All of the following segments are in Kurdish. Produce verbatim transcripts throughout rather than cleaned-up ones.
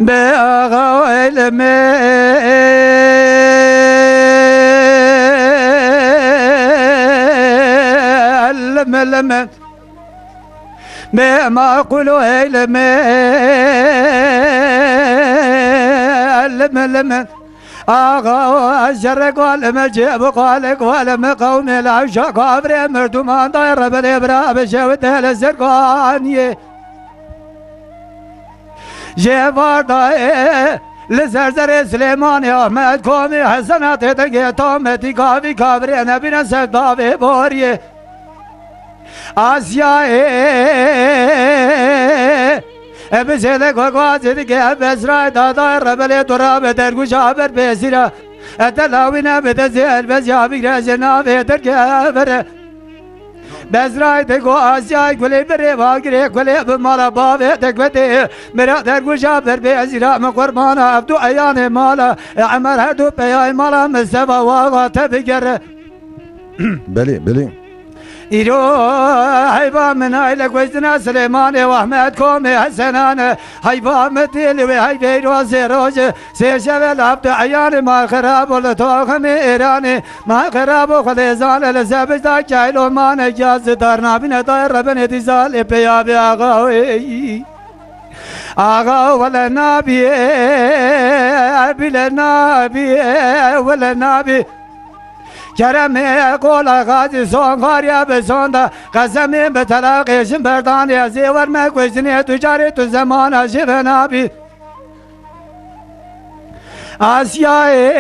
Be axa eyleme, elme, leme. Be maqul eyleme, elme, leme. Axa ez şerek alime cê bi qalek alime qewmê lewşa kavrê mirduman dayê rebelê bira bi şewite li ser kaniyê. Jê vardayê li zerzerê Silêmanê Ahmet Komî Hesena tê dengê tametî kavî kavirê nebîne ser davê boriyê. Asyayê e bi zêde gogoa zêdike e bezrayê dadayê rebelê dora be dergûja ber bêzîra. E delawîne bi dezê elbezya bigre zê navê derge vere. Bezrayê de go Asyayê gulê birê vagirê gulê bi mala bavê dekvetê. Mira dergûja ber bêzîra min qurbana ev du eyanê mala. E Emer her du peyayê mala min seva waxa te bigere. Belê, belê. Îro heyva min ayle guezdina Silêmanê û Ahmet Komê Hesenan e. Heyva min tê li wê heyvê îro sê roj e, sê şeve lafte eyanê ma xerab û li toximê Êranê. Ma xerab û Xwedê zane li sebij da keylo mane giya zidar nabîne dayê rebinê dîza lê peya bê axa wê. Axa wele nabî, bîle nabî, wele nabî. Keremê qola xazî son xariya bi son da, qesemê bi telaqê jin berdanê, ez ê werme kuştinê tu carê tu zemana jê ve nabî. Asyayê,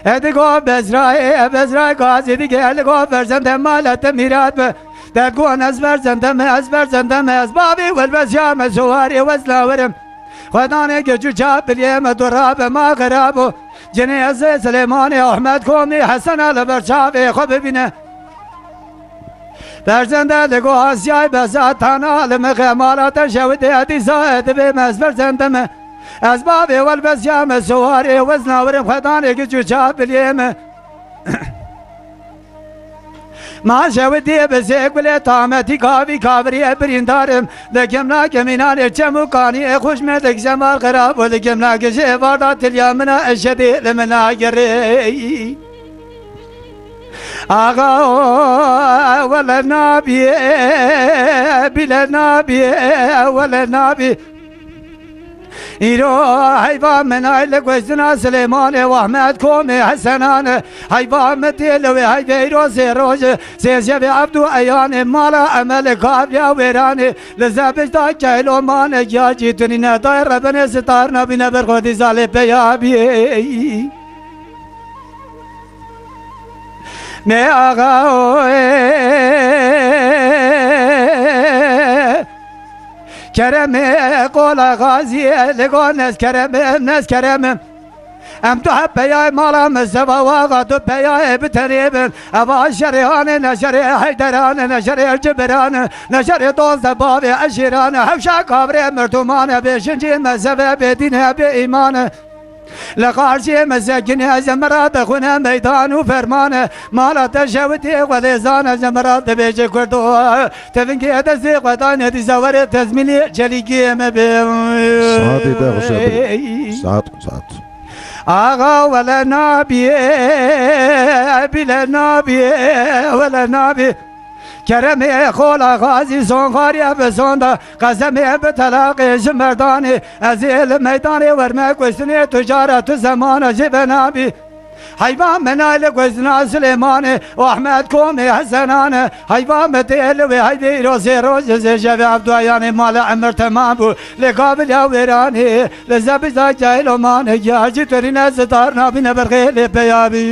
e digo Bezrayê, e Bezrayê gazî dige, e digo ferzendê male te mîrat be. Te digo ez ferzendê me, ez ferzendê me, ez bavê welbesiya me suwarê wez nawerim. Xwedanê gecû çav biliyê me dora be ma xerabo. Cinê ez ê Silêmanê Ahmet Komî Hesena li ber çavê xwe bibîne. Berzende li go Asyayê beza tana li min xemala te şewitê dîsa dibê me ez berzende me. Ez bavê welbesiya me suwarê wez nawerim Xwedanê gecû çav biliyê me. Ma şewitê bi zê gulê tametî kavî kaviriyê birîndarim. Li kimla kemînanê çem û kaniyê xweş me dikse mal xerab û li kimla gijê varda tiliya min a eşedê li min a gerê. Axa wele nabî, bîle nabî, wele nabî. Îro heyva min ay li guezdina Silêmanê û Ahmet Komê Hesenan e. Heyva min tê li wê heyvê îro sê roj e, sê şevê ev du eyanê mala Emel e kavriya wêranê. Li zebij da keylo mane giya cî tunîne dayê rebinê sitar nabîne ber xwedî zalê peya bî. Me axa oy, Keremê qola xazî li go nez keremim, nez keremim. Em tu hep peyayê mala min seva waxa tu peyayê bi tenê bin. Eva şerê hanê ne şerê heyderanê ne şerê cibiranê ne şerê dozdeh bavê eşîranê hewşa kavrê mirdumane bê şincî mezhebe bê dîne bê îmane. Li qarşiyê mezekinê ez ê mira dixwine meydan û fermane. Mala te şewitê xwedê zane ji mira dibêje kurdo. Tevingê destê xwe dane dîsa were tezmînê çelîkê me be. Saetê te xweş e, saet, saet. Axa wele nabî, bîle nabî, wele nabî. Keremê xola xazî son xariya bi son da. Qesemê bi telaqê ji merdanê. Ez ê li meydanê werme kuştinê tu cara tu zemana jê ve nabî. Heyva min ay li guezna Silêmanê û Ahmet Komê Hesenanê. Heyva min tê li wê heyvê îro sê roj zê jevê evduayanê mala emir temam bû. Lê kaviliya wêranê li zebizda cahil omanê giya jî terîne zitar nabîne berxê lê peya bî.